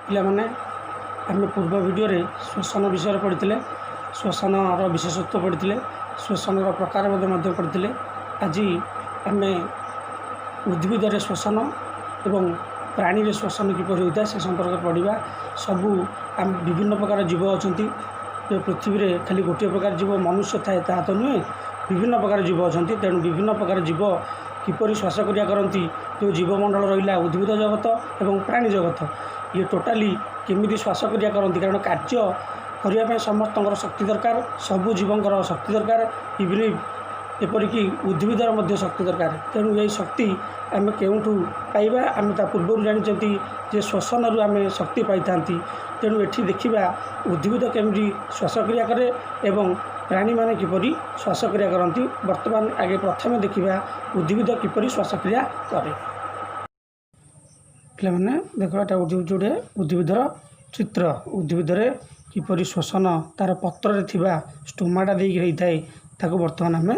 ପିଲାମାନେ, ଆମେ ପୂର୍ବ ଭିଡ଼ିଓରେ ଶ୍ୱସନ ବିଷୟରେ ପଢ଼ିଥିଲେ, ଶ୍ୱସନର ବିଶେଷତ୍ୱ ପଢ଼ିଥିଲେ, ଶ୍ୱସନର ପ୍ରକାରଭେଦ ମଧ୍ୟ ପଢ଼ିଥିଲେ। ଆଜି ଆମେ ଉଦ୍ଭିଦରେ ଶ୍ୱସନ ଏବଂ ପ୍ରାଣୀରେ ଶ୍ୱସନ କିପରି ହୋଇଥାଏ, ସେ ସମ୍ପର୍କରେ ପଢ଼ିବା। ସବୁ ଆମ ବିଭିନ୍ନ ପ୍ରକାର ଜୀବ ଅଛନ୍ତି। ଏ ପୃଥିବୀରେ ଖାଲି ଗୋଟିଏ ପ୍ରକାର ଜୀବ ମନୁଷ୍ୟ ଥାଏ, ତାହା ତ ନୁହେଁ। ବିଭିନ୍ନ ପ୍ରକାର ଜୀବ ଅଛନ୍ତି। ତେଣୁ ବିଭିନ୍ନ ପ୍ରକାର ଜୀବ କିପରି ଶ୍ୱାସକ୍ରିୟା କରନ୍ତି, ଯେଉଁ ଜୀବମଣ୍ଡଳ ରହିଲା ଉଦ୍ଭିଦ ଜଗତ ଏବଂ ପ୍ରାଣୀ ଜଗତ, ଇଏ ଟୋଟାଲି କେମିତି ଶ୍ୱାସକ୍ରିୟା କରନ୍ତି। କାରଣ କାର୍ଯ୍ୟ କରିବା ପାଇଁ ସମସ୍ତଙ୍କର ଶକ୍ତି ଦରକାର, ସବୁ ଜୀବଙ୍କର ଶକ୍ତି ଦରକାର, ଇଭିନ୍ ଏପରିକି ଉଦ୍ଭିଦର ମଧ୍ୟ ଶକ୍ତି ଦରକାର। ତେଣୁ ଏହି ଶକ୍ତି ଆମେ କେଉଁଠୁ ପାଇବା? ଆମେ ତା ପୂର୍ବରୁ ଜାଣିଛନ୍ତି ଯେ ଶ୍ୱସନରୁ ଆମେ ଶକ୍ତି ପାଇଥାନ୍ତି। ତେଣୁ ଏଠି ଦେଖିବା ଉଦ୍ଭିଦ କେମିତି ଶ୍ୱାସକ୍ରିୟା କରେ ଏବଂ ପ୍ରାଣୀମାନେ କିପରି ଶ୍ୱାସକ୍ରିୟା କରନ୍ତି। ବର୍ତ୍ତମାନ ଆଗେ ପ୍ରଥମେ ଦେଖିବା ଉଦ୍ଭିଦ କିପରି ଶ୍ୱାସକ୍ରିୟା କରେ। ପିଲାମାନେ, ଦେଖ, ଏଟା ହେଉଛି ଗୋଟେ ଉଦ୍ଭିଦର ଚିତ୍ର। ଉଦ୍ଭିଦରେ କିପରି ଶ୍ୱସନ ତା'ର ପତ୍ରରେ ଥିବା ଷ୍ଟୋମାଟା ଦେଇକି ହେଇଥାଏ, ତାକୁ ବର୍ତ୍ତମାନ ଆମେ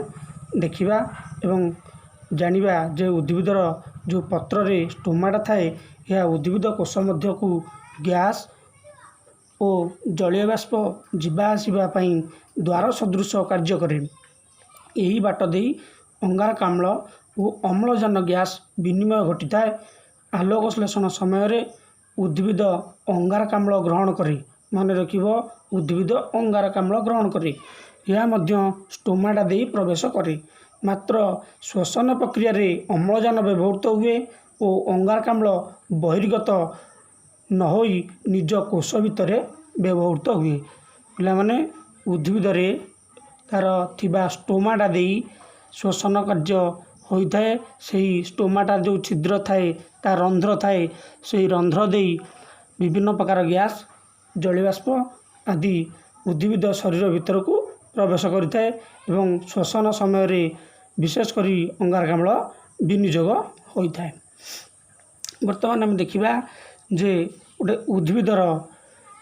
ଦେଖିବା ଏବଂ ଜାଣିବା ଯେ ଉଦ୍ଭିଦର ଯେଉଁ ପତ୍ରରେ ଷ୍ଟୋମାଟା ଥାଏ, ଏହା ଉଦ୍ଭିଦ କୋଷ ମଧ୍ୟକୁ ଗ୍ୟାସ୍ ଓ ଜଳୀୟ ବାଷ୍ପ ଯିବା ଆସିବା ପାଇଁ ଦ୍ୱାର ସଦୃଶ କାର୍ଯ୍ୟ କରେ। ଏହି ବାଟ ଦେଇ ଅଙ୍ଗାରକାମ୍ଳ ଓ ଅମ୍ଳଜାନ ଗ୍ୟାସ୍ ବିନିମୟ ଘଟିଥାଏ। ଆଲୋକ ଶ୍ଳେଷଣ ସମୟରେ ଉଦ୍ଭିଦ ଅଙ୍ଗାରକାମ୍ଳ ଗ୍ରହଣ କରେ। ମନେ ରଖିବ, ଉଦ୍ଭିଦ ଅଙ୍ଗାରକାମ୍ଳ ଗ୍ରହଣ କରେ। ଏହା ମଧ୍ୟ ଷ୍ଟୋମାଟା ଦେଇ ପ୍ରବେଶ କରେ। ମାତ୍ର ଶ୍ୱସନ ପ୍ରକ୍ରିୟାରେ ଅମ୍ଳଜାନ ବ୍ୟବହୃତ ହୁଏ ଓ ଅଙ୍ଗାରକାମ୍ଳ ବହିର୍ଗତ ନହୋଇ ନିଜ କୋଷ ଭିତରେ ବ୍ୟବହୃତ ହୁଏ। ପିଲାମାନେ, ଉଦ୍ଭିଦରେ ତା'ର ଥିବା ଷ୍ଟୋମାଟା ଦେଇ ଶ୍ୱସନ କାର୍ଯ୍ୟ ହୋଇଥାଏ। ସେହି ଷ୍ଟୋମାଟା ଯେଉଁ ଛିଦ୍ର ଥାଏ, ତା ରନ୍ଧ୍ର ଥାଏ, ସେହି ରନ୍ଧ୍ର ଦେଇ ବିଭିନ୍ନ ପ୍ରକାର ଗ୍ୟାସ୍, ଜଳୀୟବାଷ୍ପ ଆଦି ଉଦ୍ଭିଦ ଶରୀର ଭିତରକୁ ପ୍ରବେଶ କରିଥାଏ ଏବଂ ଶ୍ୱସନ ସମୟରେ ବିଶେଷ କରି ଅଙ୍ଗାରକାମ୍ଳ ବିନିଯୋଗ ହୋଇଥାଏ। ବର୍ତ୍ତମାନ ଆମେ ଦେଖିବା ଯେ ଗୋଟେ ଉଦ୍ଭିଦର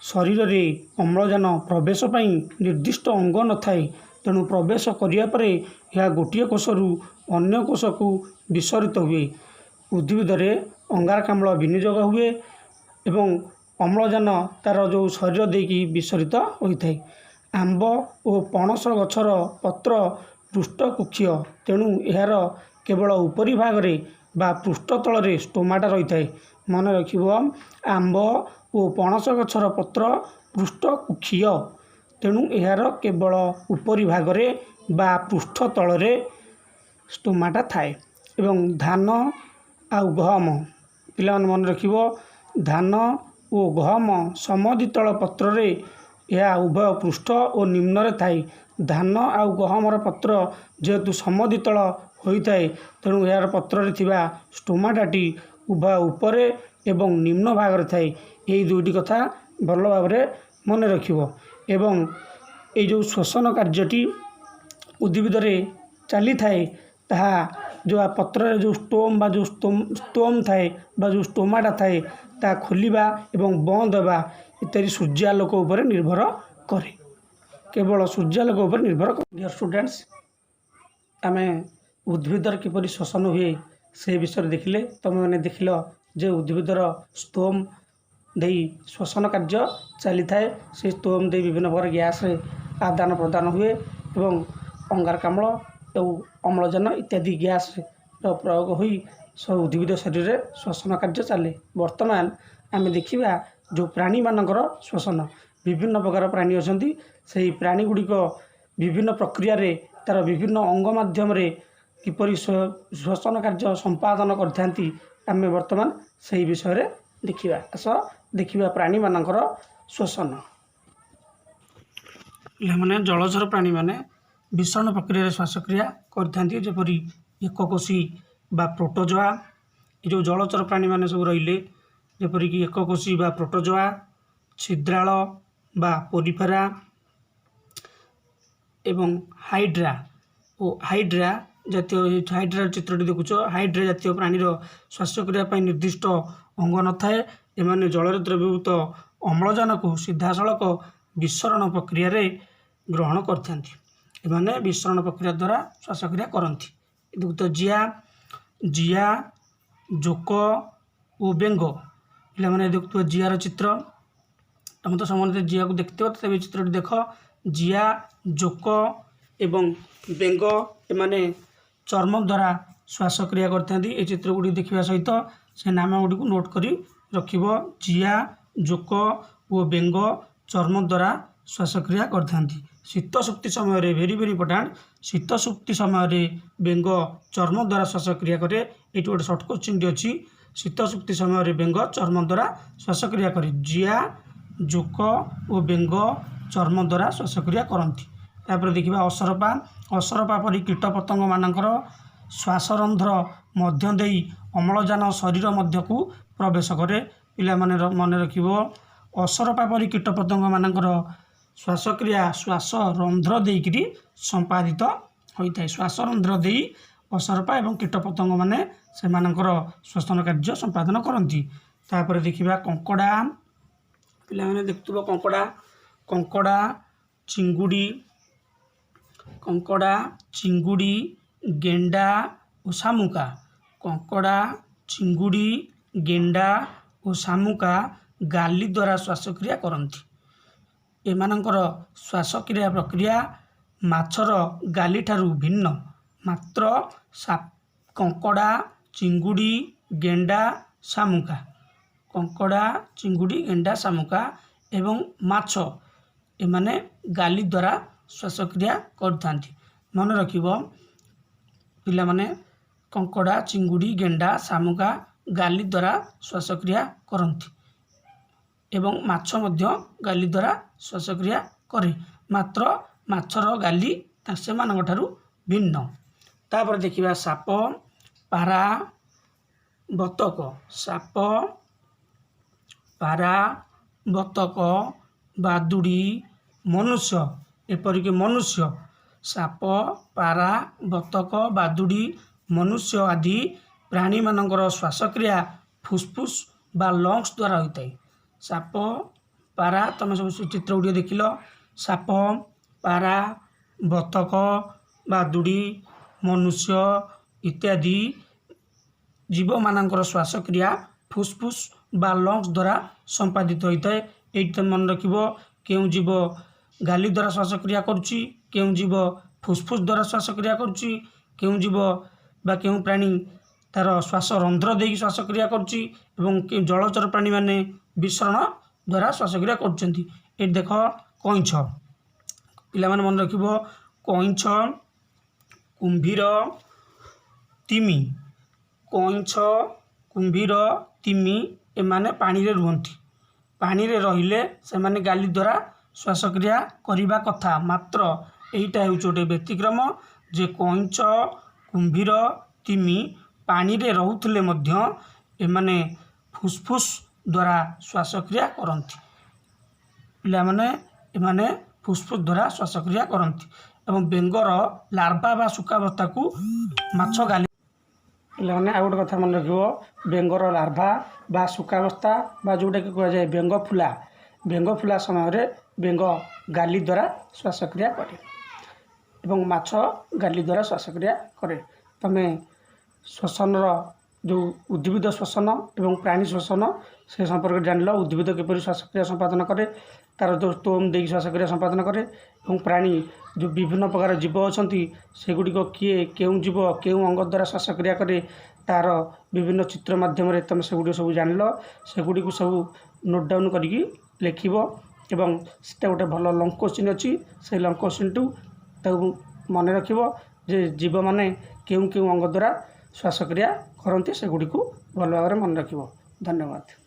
ଶରୀରରେ ଅମ୍ଳଜାନ ପ୍ରବେଶ ପାଇଁ ନିର୍ଦ୍ଦିଷ୍ଟ ଅଙ୍ଗ ନଥାଏ। ତେଣୁ ପ୍ରବେଶ କରିବା ପରେ ଏହା ଗୋଟିଏ କୋଷରୁ ଅନ୍ୟ କୋଷକୁ ବିସରିତ ହୁଏ। ଉଦ୍ଭିଦରେ ଅଙ୍ଗାରକାମ୍ଳ ବିନିଯୋଗ ହୁଏ ଏବଂ ଅମ୍ଳଜାନ ତା'ର ଯେଉଁ ଶରୀର ଦେଇକି ବିସରିତ ହୋଇଥାଏ। ଆମ୍ବ ଓ ପଣସ ଗଛର ପତ୍ର ପୃଷ୍ଠକୁକ୍ଷୀୟ। ତେଣୁ ଏହାର କେବଳ ଉପରି ଭାଗରେ ବା ପୃଷ୍ଠ ତଳରେ ଷ୍ଟୋମାଟା ରହିଥାଏ। ମନେ ରଖିବ, ଆମ୍ବ ଓ ପଣସ ଗଛର ପତ୍ର ପୃଷ୍ଠକୁକ୍ଷୀୟ, ତେଣୁ ଏହାର କେବଳ ଉପରି ଭାଗରେ ବା ପୃଷ୍ଠ ତଳରେ ଷ୍ଟୋମାଟା ଥାଏ। ଏବଂ ଧାନ ଆଉ ଗହମ, ପିଲାମାନେ ମନେ ରଖିବ, ଧାନ ଓ ଗହମ ସମଦ୍ୱିତଳ ପତ୍ରରେ ଏହା ଉଭୟ ପୃଷ୍ଠ ଓ ନିମ୍ନରେ ଥାଏ। ଧାନ ଆଉ ଗହମର ପତ୍ର ଯେହେତୁ ସମଦ୍ୱିତଳ ହୋଇଥାଏ, ତେଣୁ ଏହାର ପତ୍ରରେ ଥିବା ଷ୍ଟୋମାଟାଟି ଉଭୟ ଉପରେ ଏବଂ ନିମ୍ନ ଭାଗରେ ଥାଏ। ଏହି ଦୁଇଟି କଥା ଭଲ ଭାବରେ ମନେ ରଖିବ। ଏବଂ ଏଇ ଯେଉଁ ଶ୍ୱସନ କାର୍ଯ୍ୟଟି ଉଦ୍ଭିଦରେ ଚାଲିଥାଏ, ତାହା ଯେଉଁ ପତ୍ରରେ ଯେଉଁ ଷ୍ଟୋମ୍ ବା ଯେଉଁ ସ୍ତୋମ୍ ଥାଏ ବା ଯେଉଁ ଷ୍ଟୋମାଟା ଥାଏ, ତାହା ଖୋଲିବା ଏବଂ ବନ୍ଦ ହେବା ଇତ୍ୟାଦି ସୂର୍ଯ୍ୟାଲୋକ ଉପରେ ନିର୍ଭର କରେ। କେବଳ ସୂର୍ଯ୍ୟାଲୋକ ଉପରେ ନିର୍ଭର କରେ। ଡିଅର୍ ଷ୍ଟୁଡେଣ୍ଟସ୍, ଆମେ ଉଦ୍ଭିଦର କିପରି ଶ୍ୱସନ ହୁଏ, ସେ ବିଷୟରେ ଦେଖିଲେ। ତୁମେମାନେ ଦେଖିଲ ଯେ ଉଦ୍ଭିଦର ସ୍ତୋମ୍ ଦେଇ ଶ୍ୱସନ କାର୍ଯ୍ୟ ଚାଲିଥାଏ। ସେ ସ୍ତୋମ୍ ଦେଇ ବିଭିନ୍ନ ପ୍ରକାର ଗ୍ୟାସ୍ରେ ଆଦାନ ପ୍ରଦାନ ହୁଏ ଏବଂ ଅଙ୍ଗାରକାମ୍ଳ ଓ ଅମ୍ଳଜାନ ଇତ୍ୟାଦି ଗ୍ୟାସ୍ର ପ୍ରୟୋଗ ହୋଇ ସବୁ ଉଦ୍ଭିଦ ଶରୀରରେ ଶ୍ୱସନ କାର୍ଯ୍ୟ ଚାଲେ। ବର୍ତ୍ତମାନ ଆମେ ଦେଖିବା ଯେଉଁ ପ୍ରାଣୀମାନଙ୍କର ଶ୍ୱସନ। ବିଭିନ୍ନ ପ୍ରକାର ପ୍ରାଣୀ ଅଛନ୍ତି। ସେହି ପ୍ରାଣୀ ଗୁଡ଼ିକ ବିଭିନ୍ନ ପ୍ରକ୍ରିୟାରେ ତା'ର ବିଭିନ୍ନ ଅଙ୍ଗ ମାଧ୍ୟମରେ କିପରି ଶ୍ୱସନ କାର୍ଯ୍ୟ ସମ୍ପାଦନ କରିଥାନ୍ତି, ଆମେ ବର୍ତ୍ତମାନ ସେହି ବିଷୟରେ ଦେଖିବା। ଆସ ଦେଖିବା ପ୍ରାଣୀମାନଙ୍କର ଶ୍ୱସନ। ପିଲାମାନେ, ଜଳଚର ପ୍ରାଣୀମାନେ ବିସରଣ ପ୍ରକ୍ରିୟାରେ ଶ୍ୱାସକ୍ରିୟା କରିଥାନ୍ତି, ଯେପରି ଏକକୋଷୀ ବା ପ୍ରୋଟୋଜୋଆ। ଏ ଯେଉଁ ଜଳଚର ପ୍ରାଣୀମାନେ ସବୁ ରହିଲେ, ଯେପରିକି ଏକକୋଷୀ ବା ପ୍ରୋଟୋଜୋଆ, ଛିଦ୍ରାଳ ବା ପୋରିଫେରା ଏବଂ ହାଇଡ୍ରା ଓ ହାଇଡ୍ରା ଜାତୀୟ। ହାଇଡ୍ରାର ଚିତ୍ରଟି ଦେଖୁଛ। ହାଇଡ୍ରା ଜାତୀୟ ପ୍ରାଣୀର ଶ୍ୱାସକ୍ରିୟା ପାଇଁ ନିର୍ଦ୍ଦିଷ୍ଟ ଅଙ୍ଗ ନଥାଏ। ଏମାନେ ଜଳରେ ଦ୍ରବୀଭୂତ ଅମ୍ଳଜାନକୁ ସିଧାସଳଖ ବିସରଣ ପ୍ରକ୍ରିୟାରେ ଗ୍ରହଣ କରିଥାନ୍ତି। ଏମାନେ ବିସରଣ ପ୍ରକ୍ରିୟା ଦ୍ୱାରା ଶ୍ୱାସକ୍ରିୟା କରନ୍ତି। ଦେଖୁତ, ଜିଆ, ଜୋକ ଓ ବେଙ୍ଗ। ପିଲାମାନେ, ଦେଖୁଥିବ ଜିଆର ଚିତ୍ର। ତମେ ତ ସମସ୍ତେ ଜିଆକୁ ଦେଖିଥିବ, ତେବେ ଚିତ୍ରଟି ଦେଖ। ଜିଆ, ଜୋକ ଏବଂ ବେଙ୍ଗ ଏମାନେ ଚର୍ମ ଦ୍ୱାରା ଶ୍ୱାସକ୍ରିୟା କରିଥାନ୍ତି। ଏ ଚିତ୍ର ଗୁଡ଼ିକ ଦେଖିବା ସହିତ ସେ ନାମ ଗୁଡ଼ିକୁ ନୋଟ୍ କରି ରଖିବ। ଜିଆ, ଜୋକ ଓ ବେଙ୍ଗ ଚର୍ମ ଦ୍ୱାରା ଶ୍ୱାସକ୍ରିୟା କରିଥାନ୍ତି। ଶୀତ ସୁପ୍ତି ସମୟରେ, ଭେରି ଭେରି ଇମ୍ପୋର୍ଟାଣ୍ଟ, ଶୀତ ସୁପ୍ତି ସମୟରେ ବେଙ୍ଗ ଚର୍ମ ଦ୍ୱାରା ଶ୍ୱାସକ୍ରିୟା କରେ। ଏଇଠି ଗୋଟେ ସର୍ଟ କୋଶ୍ଚିନ୍ଟି ଅଛି। ଶୀତ ସୁପ୍ତି ସମୟରେ ବେଙ୍ଗ ଚର୍ମ ଦ୍ୱାରା ଶ୍ୱାସକ୍ରିୟା କରେ। ଜିଆ, ଜୋକ ଓ ବେଙ୍ଗ ଚର୍ମ ଦ୍ୱାରା ଶ୍ୱାସକ୍ରିୟା କରନ୍ତି। ତାପରେ ଦେଖିବା ଅସରପା। ଅସରପା ପରି କୀଟପତଙ୍ଗମାନଙ୍କର ଶ୍ୱାସରନ୍ଧ୍ର ମଧ୍ୟ ଦେଇ ଅମ୍ଳଜାନ ଶରୀର ମଧ୍ୟକୁ ପ୍ରବେଶ କରେ। ପିଲାମାନେ, ମନେ ରଖିବ, ଅସରପା ପରି କୀଟପତଙ୍ଗମାନଙ୍କର ଶ୍ୱାସକ୍ରିୟା ଶ୍ୱାସ ରନ୍ଧ୍ର ଦେଇକିରି ସମ୍ପାଦିତ ହୋଇଥାଏ। ଶ୍ୱାସରନ୍ଧ୍ର ଦେଇ ଅସରପା ଏବଂ କୀଟପତଙ୍ଗମାନେ ସେମାନଙ୍କର ଶ୍ୱସନ କାର୍ଯ୍ୟ ସମ୍ପାଦନ କରନ୍ତି। ତାପରେ ଦେଖିବା କଙ୍କଡ଼ା। ପିଲାମାନେ, ଦେଖୁଥିବ କଙ୍କଡ଼ା। କଙ୍କଡ଼ା, ଚିଙ୍ଗୁଡ଼ି, କଙ୍କଡ଼ା, ଚିଙ୍ଗୁଡ଼ି, ଗେଣ୍ଡା ଓ ଶାମୁକା। କଙ୍କଡ଼ା, ଚିଙ୍ଗୁଡ଼ି, ଗେଣ୍ଡା ଓ ଶାମୁକା ଗାଲି ଦ୍ୱାରା ଶ୍ୱାସକ୍ରିୟା କରନ୍ତି। ଏମାନଙ୍କର ଶ୍ୱାସକ୍ରିୟା ପ୍ରକ୍ରିୟା ମାଛର ଗାଲିଠାରୁ ଭିନ୍ନ। ମାତ୍ର କଙ୍କଡ଼ା, ଚିଙ୍ଗୁଡ଼ି, ଗେଣ୍ଡା, ଶାମୁକା, କଙ୍କଡ଼ା, ଚିଙ୍ଗୁଡ଼ି, ଗେଣ୍ଡା, ଶାମୁକା ଏବଂ ମାଛ ଏମାନେ ଗାଲି ଦ୍ୱାରା ଶ୍ୱାସକ୍ରିୟା କରିଥାନ୍ତି। ମନେ ରଖିବ ପିଲାମାନେ, କଙ୍କଡ଼ା, ଚିଙ୍ଗୁଡ଼ି, ଗେଣ୍ଡା, ଶାମୁକା ଗାଲି ଦ୍ୱାରା ଶ୍ୱାସକ୍ରିୟା କରନ୍ତି ଏବଂ ମାଛ ମଧ୍ୟ ଗାଲି ଦ୍ୱାରା ଶ୍ୱାସକ୍ରିୟା କରେ। ମାତ୍ର ମାଛର ଗାଲି ସେମାନଙ୍କ ଠାରୁ ଭିନ୍ନ। ତାପରେ ଦେଖିବା ସାପ, ପାରା, ବତକ। ସାପ, ପାରା, ବତକ, ବାଦୁଡ଼ି, ମନୁଷ୍ୟ, ଏପରିକି ମନୁଷ୍ୟ, ସାପ, ପାରା, ବତକ, ବାଦୁଡ଼ି, ମନୁଷ୍ୟ ଆଦି ପ୍ରାଣୀମାନଙ୍କର ଶ୍ୱାସକ୍ରିୟା ଫୁସଫୁସ ବା ଲଙ୍ଗସ୍ ଦ୍ୱାରା ହୋଇଥାଏ। ସାପ, ପାରା, ତମେ ସବୁ ଚିତ୍ର ଗୁଡ଼ିକ ଦେଖିଲ। ସାପ, ପାରା, ବତକ, ବାଦୁଡ଼ି, ମନୁଷ୍ୟ ଇତ୍ୟାଦି ଜୀବମାନଙ୍କର ଶ୍ୱାସକ୍ରିୟା ଫୁସଫୁସ ବା ଲଙ୍ଗସ୍ ଦ୍ୱାରା ସମ୍ପାଦିତ ହୋଇଥାଏ। ଏଇଠି ତମେ ମନେ ରଖିବ କେଉଁ ଜୀବ ଗାଲି ଦ୍ୱାରା ଶ୍ୱାସକ୍ରିୟା କରୁଛି, କେଉଁ ଜୀବ ଫୁସଫୁସ ଦ୍ୱାରା ଶ୍ୱାସକ୍ରିୟା କରୁଛି, କେଉଁ ଜୀବ ବା କେଉଁ ପ୍ରାଣୀ ତାର ଶ୍ୱାସ ରନ୍ଧ୍ର ଦେଇକି ଶ୍ୱାସକ୍ରିୟା କରୁଛି ଏବଂ କେଉଁ ଜଳଚର ପ୍ରାଣୀମାନେ ବିସରଣ ଦ୍ୱାରା ଶ୍ୱାସକ୍ରିୟା କରୁଛନ୍ତି। ଏଇଠି ଦେଖ କଇଁଛ। ପିଲାମାନେ, ମନେ ରଖିବ, କଇଁଛ, କୁମ୍ଭୀର, ତିମି। କଇଁଛ, କୁମ୍ଭୀର, ତିମି ଏମାନେ ପାଣିରେ ରୁହନ୍ତି। ପାଣିରେ ରହିଲେ ସେମାନେ ଗାଲି ଦ୍ୱାରା ଶ୍ୱାସକ୍ରିୟା କରିବା କଥା। ମାତ୍ର ଏଇଟା ହେଉଛି ଗୋଟେ ବ୍ୟତିକ୍ରମ ଯେ କଇଁଛ, କୁମ୍ଭୀର, ତିମି ପାଣିରେ ରହୁଥିଲେ ମଧ୍ୟ ଏମାନେ ଫୁସଫୁସ ଦ୍ୱାରା ଶ୍ୱାସକ୍ରିୟା କରନ୍ତି। ପିଲାମାନେ, ଏମାନେ ଫୁସଫୁସ ଦ୍ୱାରା ଶ୍ୱାସକ୍ରିୟା କରନ୍ତି ଏବଂ ବେଙ୍ଗର ଲାର୍ଭା ବା ଶୁକାବସ୍ଥାକୁ ମାଛ ଗାଲି। ପିଲାମାନେ, ଆଉ ଗୋଟେ କଥା ମନେ ରଖିବ। ବେଙ୍ଗର ଲାର୍ଭା ବା ଶୁକାବସ୍ଥା ବା ଯେଉଁଟାକି କୁହାଯାଏ ବେଙ୍ଗ ଫୁଲା, ବେଙ୍ଗ ଫୁଲା ସମୟରେ ବେଙ୍ଗ ଗାଲି ଦ୍ୱାରା ଶ୍ୱାସକ୍ରିୟା କରେ ଏବଂ ମାଛ ଗାଲି ଦ୍ୱାରା ଶ୍ୱାସକ୍ରିୟା କରେ। ତମେ ଶ୍ୱସନର ଯେଉଁ ଉଦ୍ଭିଦ ଶ୍ୱସନ ଏବଂ ପ୍ରାଣୀ ଶ୍ୱସନ ସେ ସମ୍ପର୍କରେ ଜାଣିଲ। ଉଦ୍ଭିଦ କିପରି ଶ୍ୱାସକ୍ରିୟା ସମ୍ପାଦନ କରେ, ତା'ର ଯେଉଁ ଷ୍ଟୋମ୍ ଦେଇକି ଶ୍ୱାସକ୍ରିୟା ସମ୍ପାଦନ କରେ ଏବଂ ପ୍ରାଣୀ ଯେଉଁ ବିଭିନ୍ନ ପ୍ରକାର ଜୀବ ଅଛନ୍ତି, ସେଗୁଡ଼ିକ କିଏ, କେଉଁ ଜୀବ କେଉଁ ଅଙ୍ଗ ଦ୍ୱାରା ଶ୍ୱାସକ୍ରିୟା କରେ, ତା'ର ବିଭିନ୍ନ ଚିତ୍ର ମାଧ୍ୟମରେ ତୁମେ ସେଗୁଡ଼ିକ ସବୁ ଜାଣିଲ। ସେଗୁଡ଼ିକୁ ସବୁ ନୋଟ୍ ଡାଉନ୍ କରିକି ଲେଖିବ ଏବଂ ସେଟା ଗୋଟେ ଭଲ ଲଙ୍ଗ କୋଶ୍ଚିନ୍ ଅଛି। ସେଇ ଲଙ୍ଗ କୋଶ୍ଚିନ୍ଠୁ ତାକୁ ମନେ ରଖିବ ଯେ ଜୀବମାନେ କେଉଁ କେଉଁ ଅଙ୍ଗ ଦ୍ୱାରା ଶ୍ୱାସକ୍ରିୟା କରନ୍ତି, ସେଗୁଡ଼ିକୁ ଭଲ ଭାବରେ ମନେ ରଖିବ। ଧନ୍ୟବାଦ।